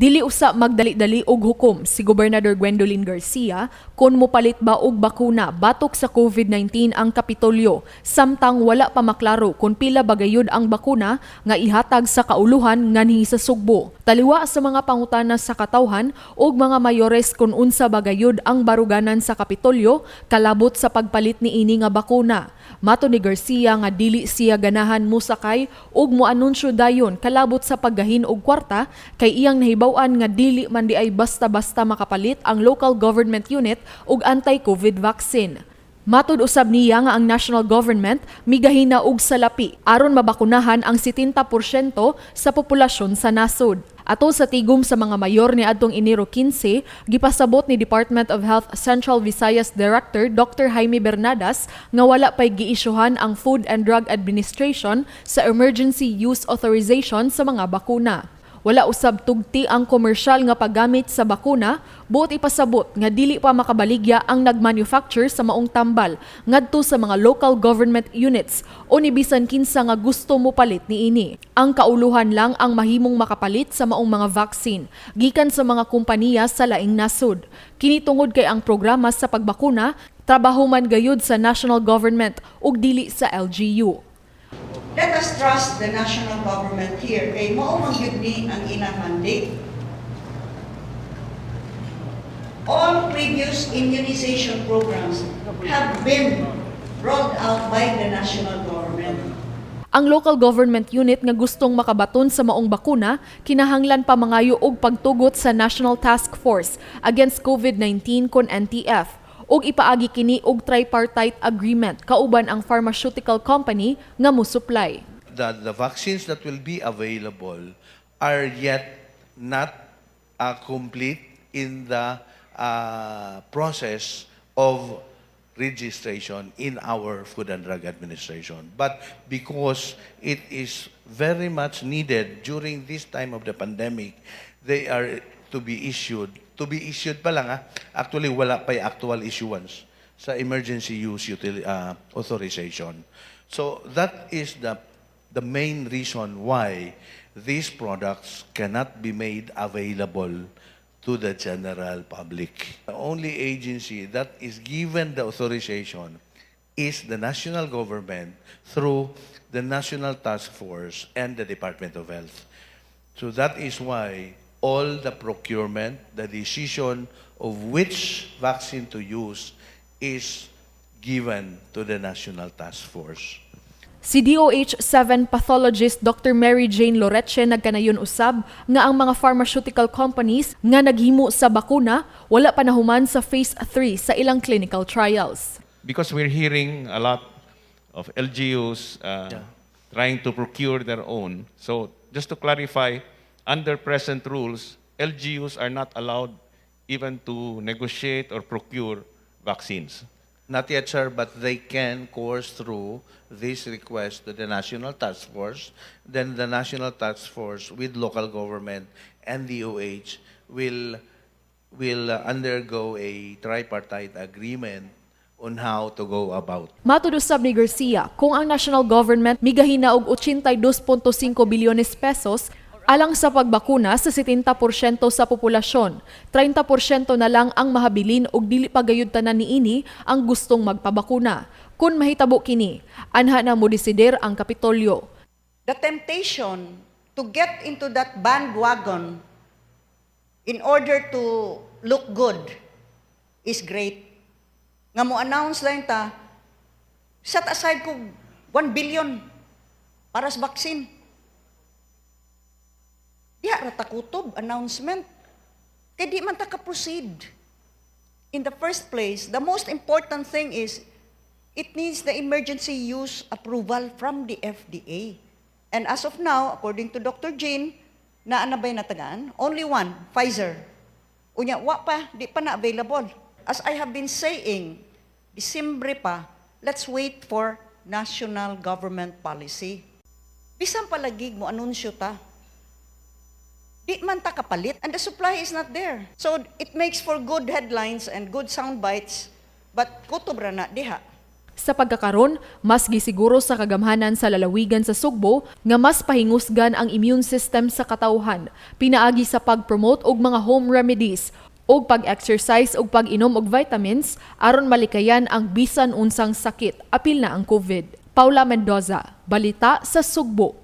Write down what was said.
Dili usa magdali-dali og hukom si Gobernador Gwendolyn Garcia kung mopalit ba og bakuna batok sa COVID-19 ang Kapitolyo, samtang wala pa maklaro kung pila ba gayud ang bakuna nga ihatag sa kauluhan nganhi sa Sugbo. Taliwa sa mga pangutana sa katawhan ug mga mayores kung unsa ba gayud ang baruganan sa Kapitolyo kalabot sa pagpalit niini nga bakuna. Mato ni Garcia nga dili siya ganahan musakay ug moanunsyo dayon kalabot sa paggahin og kwarta kay iyang nahibaw-an nga dili man diay basta-basta makapalit ang local government unit og anti-COVID vaccine. Matud usab niya nga ang national government migahina og salapi aron mabakunahan ang 70% sa populasyon sa nasod. Ato sa tigom sa mga mayor ni adtong Enero 15, gipasabot ni Department of Health Central Visayas Director Dr. Jaime Bernadas nga wala pay giisyuhan ang Food and Drug Administration sa emergency use authorization sa mga bakuna. Wala usab tugti ang komersyal nga paggamit sa bakuna, buot ipasabot nga dili pa makabaligya ang nagmanufacture sa maong tambal ngadto sa mga local government units o ni bisan kinsa nga gusto mopalit niini. Ang kauluhan lang ang mahimong makapalit sa maong mga vaccine gikan sa mga kompanya sa laing nasod. Kini tungod kay ang programa sa pagbakuna trabaho man gayud sa national government ug dili sa LGU. Let us trust the national government here. Kay mao man gyud ni ang ilang mandate. All previous immunization programs have been rolled out by the national government. Ang local government unit nga gustong makabaton sa maong bakuna kinahanglan pa mangayo og pagtugot sa National Task Force Against COVID-19 kon NTF ug ipaagi kini og tripartite agreement kauban ang pharmaceutical company nga mo-supply. The vaccines that will be available are yet not complete in the process of registration in our Food and Drug Administration. But because it is very much needed during this time of the pandemic, they are to be issued. To be issued pa lang, ah. Actually, wala pa yung actual issuance sa emergency use authorization. So that is the main reason why these products cannot be made available to the general public. The only agency that is given the authorization is the national government through the National Task Force and the Department of Health. So that is why all the procurement, the decision of which vaccine to use is given to the National Task Force. Si DOH 7 pathologist Dr. Mary Jane Loreche nagkanayon usab nga ang mga pharmaceutical companies nga naghimo sa bakuna wala pa nahuman sa phase 3 sa ilang clinical trials. Because we're hearing a lot of LGUs trying to procure their own. So just to clarify, under present rules, LGUs are not allowed even to negotiate or procure vaccines. Not yet, sir, but they can course through this request to the National Task Force. Then the National Task Force with local government and DOH will undergo a tripartite agreement on how to go about. Matud usab ni Garcia, kung ang national government migahina og 82.5 bilyones pesos alang sa pagbakuna sa 70% sa populasyon, 30% na lang ang mahabilin og dili pa gayud tanan niini ang gustong magpabakuna. Kung mahitabo kini, anha na modesider ang Kapitolyo. The temptation to get into that bandwagon in order to look good is great. Nga mo announce lang ta, set aside ko 1 billion para sa vaccine. Diha ra ta kutob announcement. Kay di man ta ka-proceed. In the first place, the most important thing is it needs the emergency use approval from the FDA. And as of now, according to Dr. Jean, naa na ba'y natagaan? Only one, Pfizer. Unya, wa pa, di pa na available. As I have been saying, Disembre pa, let's wait for national government policy. Bisan palagig mo anunsyo ta, di man ta kapalit and the supply is not there. So it makes for good headlines and good sound bites, but kutob ra na diha. Sa pagkakaron, mas gisiguro sa kagamhanan sa lalawigan sa Sugbo nga mas pahingusgan ang immune system sa katawhan pinaagi sa pag-promote og mga home remedies og pag-exercise ug pag-inom og vitamins aron malikayan ang bisan unsang sakit, apil na ang COVID. Paula Mendoza, Balita sa Sugbo.